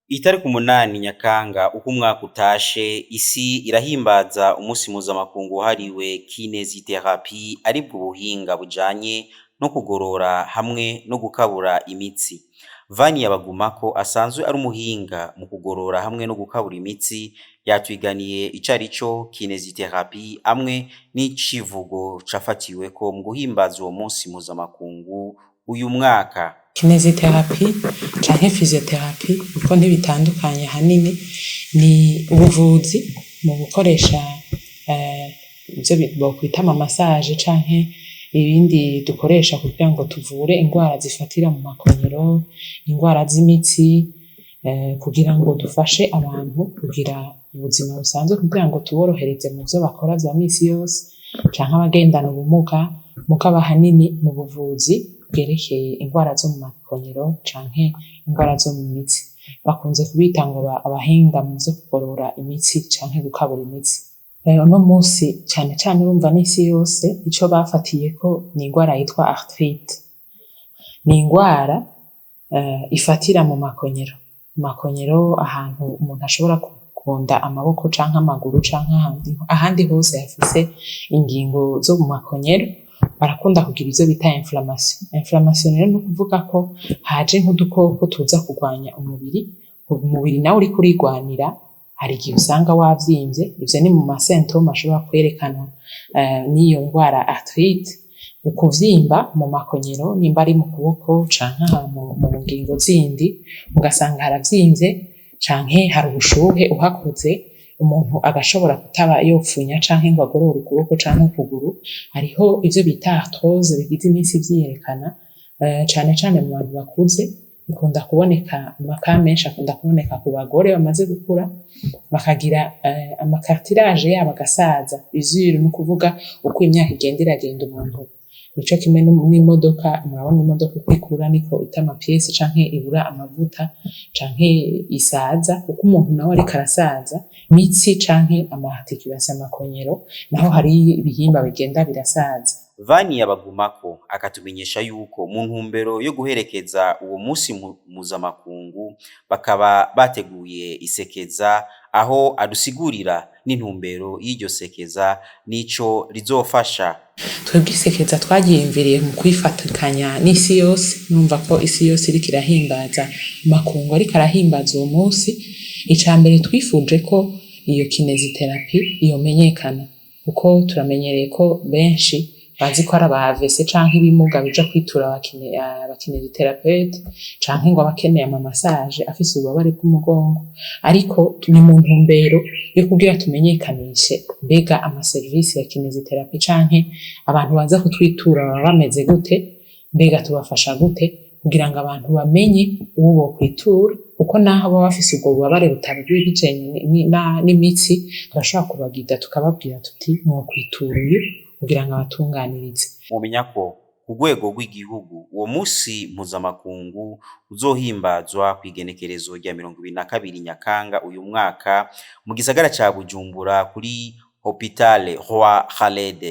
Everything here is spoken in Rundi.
Itariki 8 Nyakanga uko umwaka utashe, isi irahimbaza umusi mpuzamakungu wahariwe kinésithérapie, aribwo buhinga bujanye no kugorora hamwe no gukabura imitsi. Vania Bagumako asanzwe ari umuhinga mu kugorora hamwe no gukabura imitsi, yatwiganiye icarico kinésithérapie hamwe n'icivugo cafatiweko mu guhimbaza uwo musi mpuzamakungu uyu mwaka. Kinésithérapie canke physiothérapie, kuko ntibitandukanye ahanini, ni ubuvuzi mu gukoresha ivyo bokwita ama massage canke ibindi dukoresha kugira ngo tuvure ingwara zifatira mu makonyero, ingwara z'imitsi, kugira ngo dufashe abantu kugira ubuzima busanzwe, kugira ngo tuborohereze mu vyo bakora vya misi yose, canke abagendana ubumuga. Mugabo ahanini ni ubuvuzi bwerekeye ingwara zo mu makonyero canke ingwara zo mu mitsi. Bakunze kubita ngo abahinga mu vyo kugorora imitsi canke gukabura imitsi. Uno musi cane cane urumva n'isi yose ico bafatiyeko ni ingwara yitwa arthrite. Ni ingwara ifatira mu makonyero, mu makonyero ahantu umuntu ashobora kugonda amaboko canke amaguru canke ahandi hose hafise ingingo zo mu makonyero, barakunda kugira ivyo bita inflammation. Inflammation rero ni ukuvuga ko haje nk'udukoko tuza kurwanya umubiri, umubiri nawe uriko urigwanira, hari igihe usanga wavyimvye. Ivyo ni mu ma symptômes ashobora kwerekanwa n'iyo ngwara arthrite: ukuvyimba mu makonyero, nimba ari mu kuboko canke ahantu mu ngingo zindi, ugasanga haravyimbye canke hari ubushuhe uhakoze, umuntu agashobora kutaba yopfunya canke ngo agorore ukuboko canke ukuguru. Hariho ivyo bita arthrose bigize imisi vyiyerekana, cane cane mu bantu bakuze. Bikunda kuboneka, ama cas menshi akunda kuboneka ku bagore bamaze gukura, bakagira ama cartilage yabo agasaza. Izuru ni ukuvuga uko imyaka igenda iragenda, umuntu nico kimwe n'imodoka. Murabona imodoka uko ikura niko ita ama pièces canke ibura amavuta canke isaza. Uko umuntu nawe ariko arasaza, imitsi canke ama articulations, amakonyero, naho hari ibihimba bigenda birasaza. Vania Bagumako akatumenyesha yuko mu ntumbero yo guherekeza uwo musi mpuzamakungu bakaba bateguye isekeza, aho adusigurira n'intumbero y'iryo sekeza n'ico rizofasha. Twebwe isekeza twaryiyumviriye mu kwifatikanya n'isi yose. Numva ko isi yose iriko irahimbaza, amakungu ariko arahimbaza uwo munsi. Ica mbere, twifuje ko iyo kinésithérapie yomenyekana, kuko turamenyereye ko benshi bazi ko ari aba AVC canke ibimuga bija kwitura aba kinésithérapeute, canke ngo abakeneye ama massage afise ububabare bw'umugongo. Ariko ni mu ntumbero yo kugira tumenyekanishe mbega ama service ya kinésithérapie canke abantu baza kutwitura baba bameze gute, mbega tubafasha gute, kugira ngo abantu bamenye uwo bokwitura, kuko naho baba bafise ubwo bubabare butari bijanye n'imitsi, turashobora kubagida tukababwira tuti: "Mwokwitura uyu kugira ngo abatunganirize." Mumenya ko ku rwego rw'igihugu uwo musi mpuzamakungu uzohimbazwa kw'igenekerezo rya 22 Nyakanga uyu mwaka mu gisagara ca Bujumbura kuri Hôpital Roi Khaled.